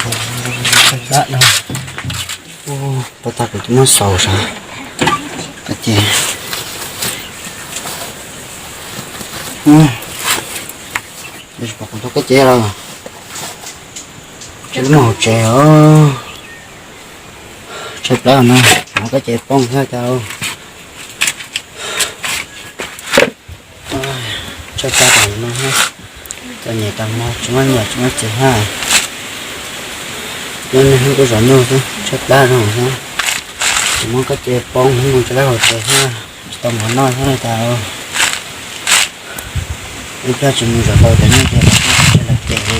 Tshaib plab no. Ua, pab tag kuv twb muab xaus sav. Ces, ua, kuv tau kab cev lawm. Tsis muaj hauv tsev os. Tshaib plab no, muaj kab cev poob thiab cas. Tshaib plab tas no, tau nyem tas no tsis muaj niam tsis muaj txiv thiab. Nyob neb hnub tuaj zov nyuj xwb tshaib plab zoo thiab. Tsis muaj kab cev poob mus tsis lab hauv tsev thiab, tsis tau mov noj thiab tas. Ib pliag tsis mus zov tau cov nyuj ces lawv ces li.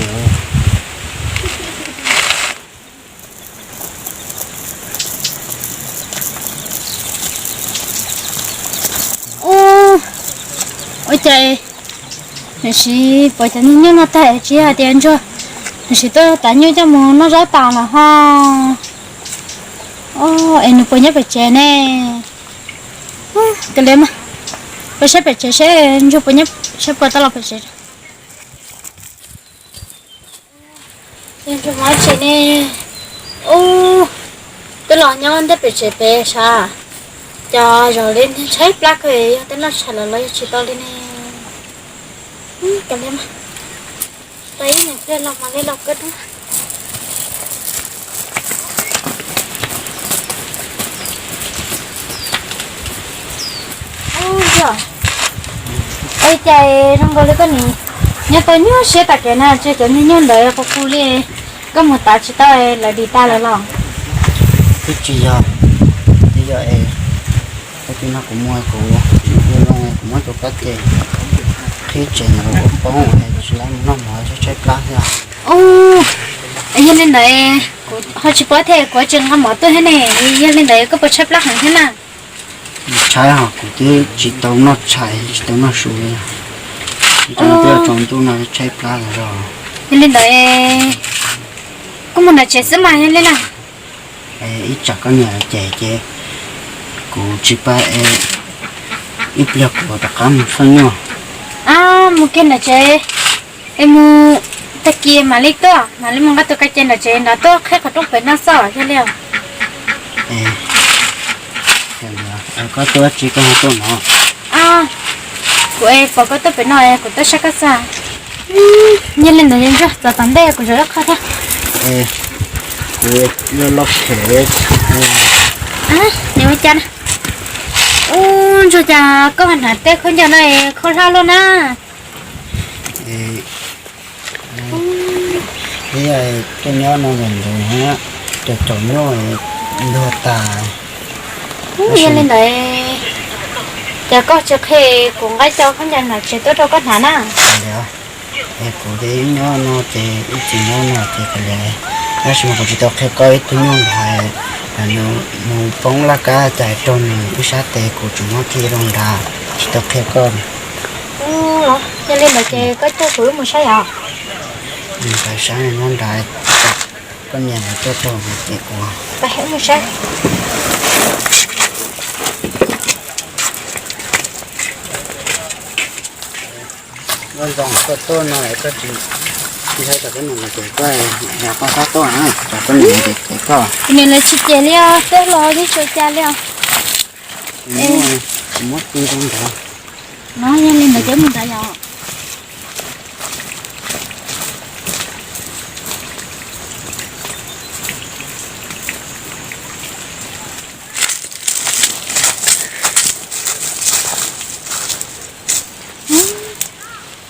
Ua cas, nim sis pom cov niag nyuj no tag tsis hais tias ntsuag, nim sis tuaj tav nyuj coj mus noj zaub tas los ho. Es nws puas nyob pem tsev ne? Kav liam mas, peb saib pem tsev seb ntsuag puas nyob, saib puas tau los pem tsev. Ntsuag nyob tsev ne? Ub, twb los nyob ntawm pem tsev pem sav, cov zaum li tshaib plab kawg, yog tej noj tshais los los yog tsis tau li ne. Kav liam mas, tau ib nyuag pliag los mam li los kawg. Ua cas zoo nkaus li koj nim nyob tau nyuaj siab tas kev na, tseg cov niag nyuj ntawd qus qus li, koj mus tav tsis tau lawv dim tas lawm los? Twb tsis yog, twb yog es, tag kis no kuv muab kuv, kuv muab tus kab ces qhib tsev ntawd ua poob es tsis lab mus noj mov tshaib plab thiab. Ub, yog li ntawd kuv ho tsis paub thiab, kuv tsis nqa mov tuaj thiab ne, yog li ntawd koj puas tshaib plab heev thiab na? Tshaib hos kuv twb tsis tau noj tshais tsis tau noj su li, twb tsaus ntuj no tshaib plab lawm os. Yog li ntawd koj mus nram tsev xwb mas yog li na. Ib tsam koj niam cem ces kuv tsis pab es ib pliag kuv rov qab mus xoj nyuj. Mus kiag nram tsev es mus, tag kis mam li tuaj, mam li mus nqa tus kab ces nram tsev nrad tuaj qhib qhov rooj pem no xwb yog li os. Koj tuaj tsis koj ho tuaj no. Kuv es pom koj tuaj pem no es kuv tuaj saib koj xwb. Yog li ntawd ntsuag txav tom ntej kuv zov ib qho thiab. Kuv loj loj phem. Nws ua cas na? Ub, ntsuag cas koj hnav tej khaub ncaws no es khaub hlab luaj na. Ib tuaj nyob no ntawm ntawd, cov tsaus nyuj ntuag tas. Yog li ntawd, ces koj tsis qhia kuv nqa cov khaub ncaws nram tsev tuaj rau koj hnav na. Es kuv ces ib nyob no ces ib txwm nyob no ces kav liam, tab sis mas kuv tsis tau qhia koj ib tug nyuj ntawd, nws mus poob laj kab cas raug nws ib sab tes kuv tseem muab khi rau nrad, tsis tau qhia koj. Yog li ntawd ces koj coj kuv wb mus saib os. Nws pais saib nyob nrad, koj niam lawv tuaj rau ces kuv pais wb mus saib. Ua zoo koj tuaj no koj tsis ntshai tsam koj niam lawv cem koj, koj txhob tuaj na, tsam koj niam lawv cem koj. Kuv niam lawv tsis cem li os, tuaj los yeej tsis ua cas li os. Kuv muab tso rau ntawd. No yog li ntawd ces mus ntawd yom.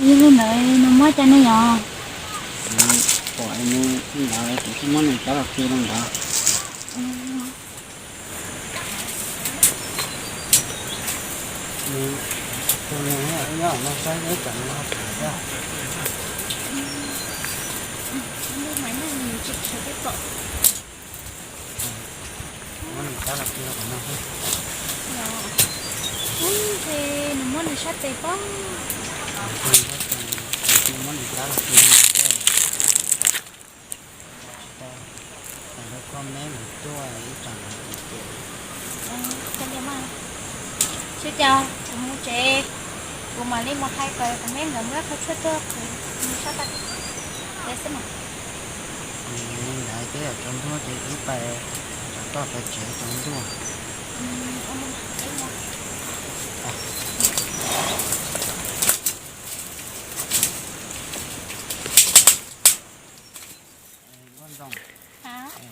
Yog li ntawd nws muab cas ne yom? Pom nws ntawd kuv thiaj muab nws coj los khi rau ntawd. Nws muab nws sab tes pab. Nws muab nws cab los khi no. Tau, tau lub koj meb mus tuaj ib tsam no ces. Tsis cas, kuv mus tsev, kuv mam li mus hais kom kuv meb nkawd muab qhov tshuaj tuaj kuv mus sab tag tsev xwb mas. Peb yog tsaus ntuj ces wb pais, tsaus toj pais tsev tsaus ntuj.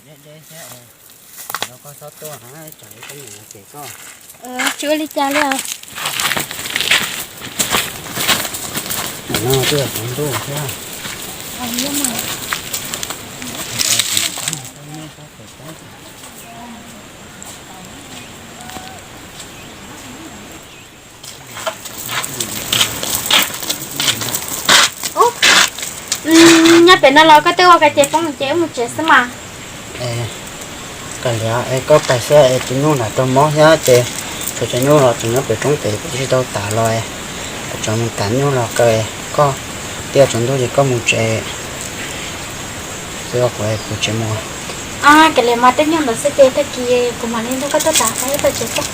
Deb deb thiab, koj txhob tuaj, tsam ib koj niam los cem koj. Tsis ua li cas li os. Ntawm no twb yog tsaus ntuj thiab. Nyob pem no los koj twb ua ka ces poob ces wb mus tsev xwb mas. Koj liam es koj pais xwb es tus nyuj nram raug mob thiab ces kuv cov nyuj los tseem nyob pem roob pem kuv twb tsis tau tas los, kuv tsam mus tas nyuj los kawg, koj twb tsaus ntuj ces koj mus tsev xwb, kuv kuv tsev mus. Koj liam mas tej nyuj ntawd xwb ces tag kis kuv mam li nrog koj tuaj tas, koj tuaj tsev koj.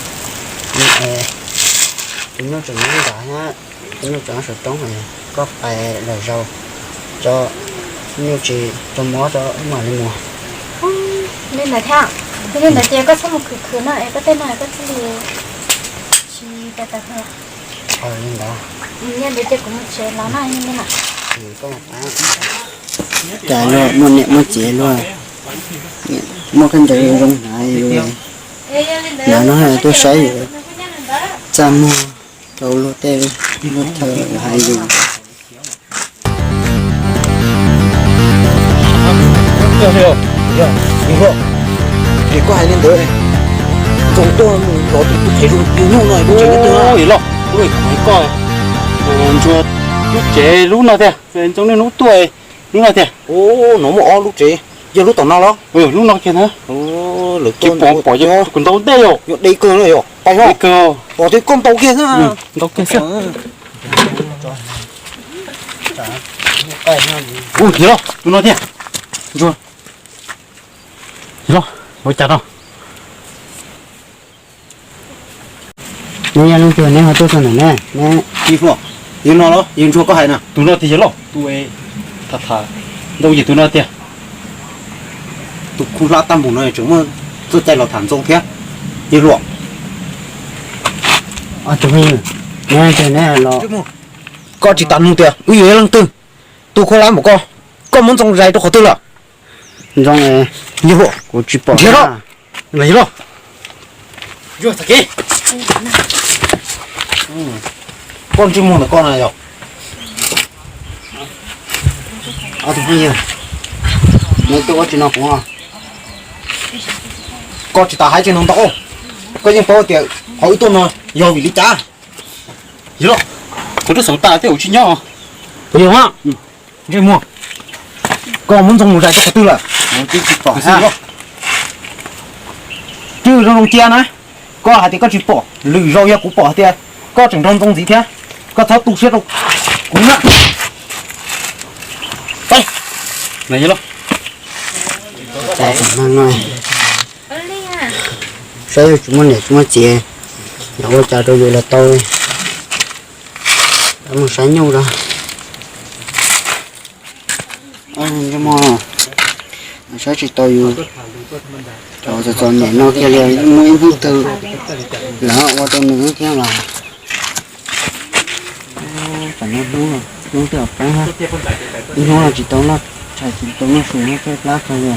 Tus nyuj tseem nyob nrad thiab, tus nyuj tseem nyob saum roob, koj pais lawm zaum tso, nyuj tsis raug mob tso wb mam li mus. Li ntawd thiab, li ntawd ces koj txhob mus khwv khwv no es koj tej no koj thiaj li tsis tas tas. Li ntawd, li ntawd ces kuv mus tsev los na. Cas luag muaj niam muaj txiv luag muaj khaub ncaws zoo zoo hnav, hnav no tuaj saib yus txaj muag rau luag tej luag thawj hais yus. Ces koj hais li ntawd, Ntxoov tuaj mus lov tus phem zoo tus nyuj no. Loj, koj, Ntsuag lub tsev lub no tiag, Ntxoov niaj hnub tuaj lub no tiag. Ub, no muaj ob lub tsev, yog lub tom no los? Lub no kiag na. Lawv tsis pom, pom yog kuv ntaus ntej yom. Yog deb kawg no yom, pais os. Pom tias koj ntaus kiag xwb. Ntaus kiag xwb. Ub, yog los, tus no tiag. Ntsuag. Yog los, ua cas no? Neb yog leej twg, neb ho tuaj txog ntawm ne? Yog no los, yog Ntsuag koj hais na. Tus no tiag yog los, tus tham tham ntau yam tus no tiag. Tus khuj hlab tag npaum no tseem muaj txoj cai los tham Ntxoov thiab, yog luam. Koj tsis tas nug tias wb yog leej twg, tus khuj hlab npaum koj, koj muab Ntxoov zais rau qhov twg lawm? Ntxoov, yog luam, kuv tsis pom. Nrhiav los, yog los. Koj ntsej muag ntawm koj na yog. Ob tug phooj ywg, neb tuaj ua tsis no kuv, koj tsis tas hais tsis no ntau, koj yeej paub tias qhov wb tuaj no yog vim li cas. Yog los, kuv twb xav tas thiab kuv tsis nyob. Puas yog? Ntsej muag, koj muab Ntxoov mus zais rau qhov twg lawm? Twb zoo zoo cia na, koj hais tias koj tsis pom, lwm zaus yog kuv pom hais tias koj tseem nrog Ntxoov ntxiv thiab, koj txhob tu siab rau kuv na. Saib yus tsis muaj niam tsis muaj txiv, yog ua cas rau yus los tau. Mus saib nyuj rau. Saib tsis tau yus, txom txom nyem no kiag li, muaj ib hnub twg lawv ua rau nws thiab los. Tam no hnub, hnub twb poob, ib hnub no tsis tau noj tshais tsis tau noj su, noj tshaib plab kawg li.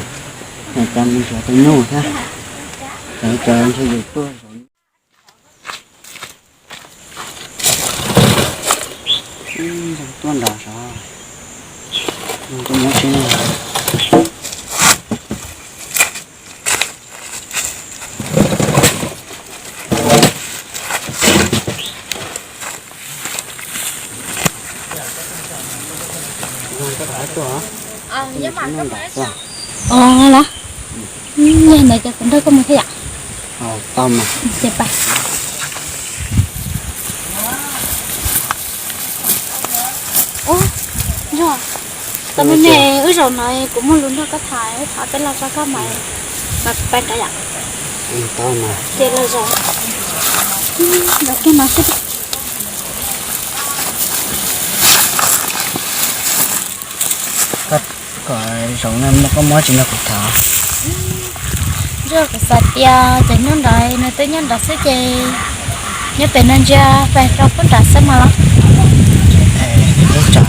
Cas mus nrhiav tau nyuj thiab, cas ntshe yus tuaj. Tuaj nrad sav, tuaj muab tsev. Ua los, yog ntawd ces kuv nrog koj mus thiab yom. Tau mas. Ces pais. Ub, Ntsuag, tau me me wb zaum no kuv muaj lus nrog koj tham, wb tham peb los tso koj mas, mas pais nrad yom. Ces los zaum. Zaum kiag no xwb. Koj, koj Zoo no muaj koj muab tsis nrog kuv tham. Ntshe kuv xav tias cov nyob nrad nws twb nyob nrad xwb ces nyob pem no ntsia pem rau pub nrad xwb mas los. Ib tsam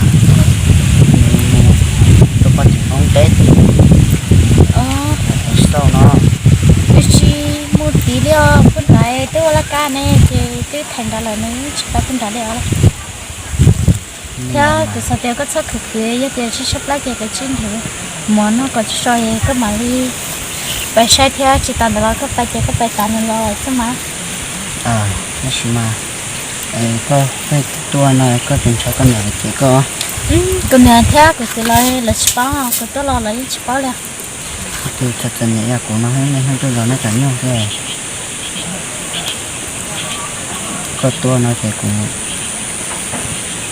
tuaj poj tsis Hmoob teb tus xauj no. Twb tsis mus tid li os, pub nrad twb ua laj kab ne ces twb theem nrad lawm nws tsis pub nrad li os. Thiab kuv xav tias koj txhob khwv khwv, yog tias tsis tshaib plab ces koj cia li nrhiav mov noj kom tsaug zog es koj mam li pais saib thiab, tsis tas ntawd los koj pais ces koj pais tav nws los xwb mas. Tab sis mas koj pheej tuaj no koj tseem ntshaw koj niam lawv ces koj. Kuv niam thiab kuv txiv lawv, lawv tsis paub, kuv tuaj los lawv yeej tsis paub li. Tus txom txom nyem yog kuv no, niaj hnub tuaj zov neb cov nyuj xwb. Koj tuaj no ces kuv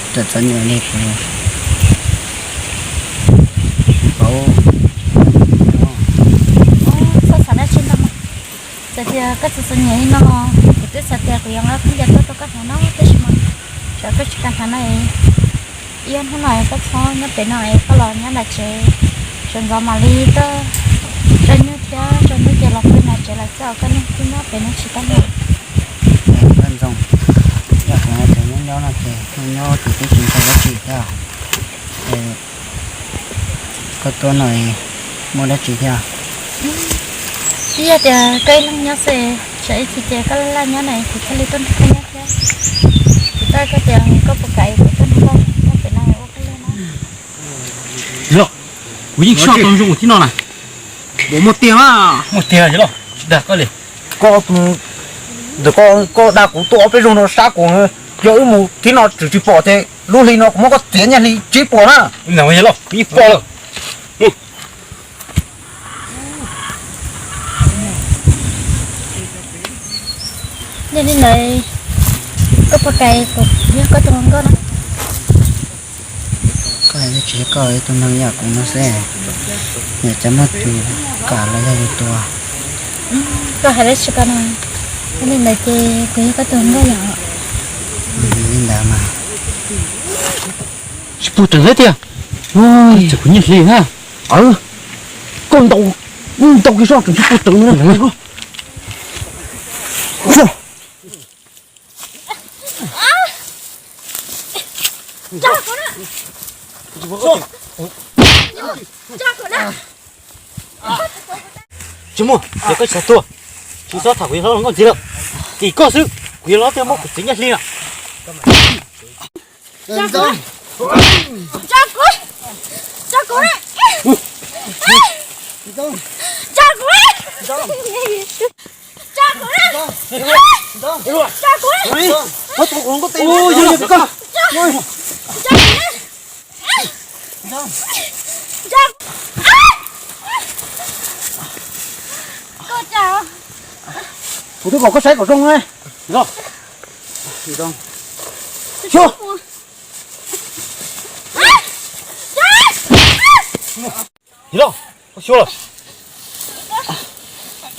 txom txom nyem li kuv tsis paub. Txhob xav dab tsi ntau mas. Txawm tias koj txom txom nyem li no los kuv twb xav tias kuv yuav nqa khaub ncaws tuaj rau koj hnav no tab sis mas tsam koj tsis kam hnav no es ib ob hnub no es koj txhob nyob pem no es koj los nyob nram tsev, sawv ntxov mam li tuaj tso nyuj thiab tso ntub ces los pw nram tsev lawm xwb os, koj niag tib nyob pem no tsis tau noj. Koj Ntxoog, yog kuv hais tias nyob nyob no ces nyob nyob ces twb tsis ntshai dab tsi thiab. Koj tuaj no muaj dab tsi thiab? Twb yog tias koj ib leeg nyob xwb, tsam ib chim ces koj laj laj nyob na kuv thiaj li tuaj nrog koj nyob thiab. Kuv txawm koj tias koj puas kam kuv tuaj nrog koj nyob pem no ua koj laj na. Yog, kuv yeej tsis tau zoo tib no na. Muaj tiag, muaj tiag los tsis dag koj li. Koj, ntawm koj, koj dag kuv tuaj ob peb zaug no sab kuv, yog wb mus thib no tseem tsis pom ces lub hli no kuv muab koj txiav nyiaj hli tsib puas na. Kuv yeej pom lawm. Yog li ntawd, koj puas kam kuv yog koj tus hluas nkauj no? Koj hais tias tsis yog koj ib tug neeg yam kuv no xwb, niam cov muaj tus kam los yog yus tus. Koj hais dab tsi ko no? Yog li ntawd ces kuv yog koj tus hluas nkauj yom? Li ntawd mas. Tsis puag reev thiab tiag. Tseem kuv nyiaj hli na. Koj ntaus, ntaus kiag soj tseem tsis puag reev na. Tsis muaj, yog koj tsis xav tuag, tsis txhob tham kuv yawg hlob nkauj ntxiv lawm. Tim koj xwb, kuv yawg hlob thiaj muab kuv txiv nyiaj hli na. Kuv twb kom koj saib kom zoo ne. Yog, koj xyuas lawm.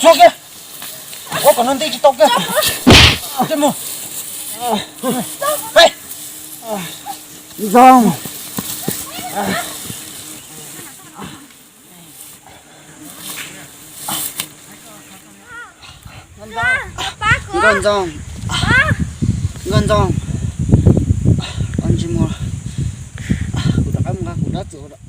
Xyuas kiag. Ua kom no nti tsis tau kiag. Mus. Zoo. Nkauj Ntxoog, Nkauj Ntxoog, koj ntsej muag, kuv rov qab mus nqa kuv rab txuas.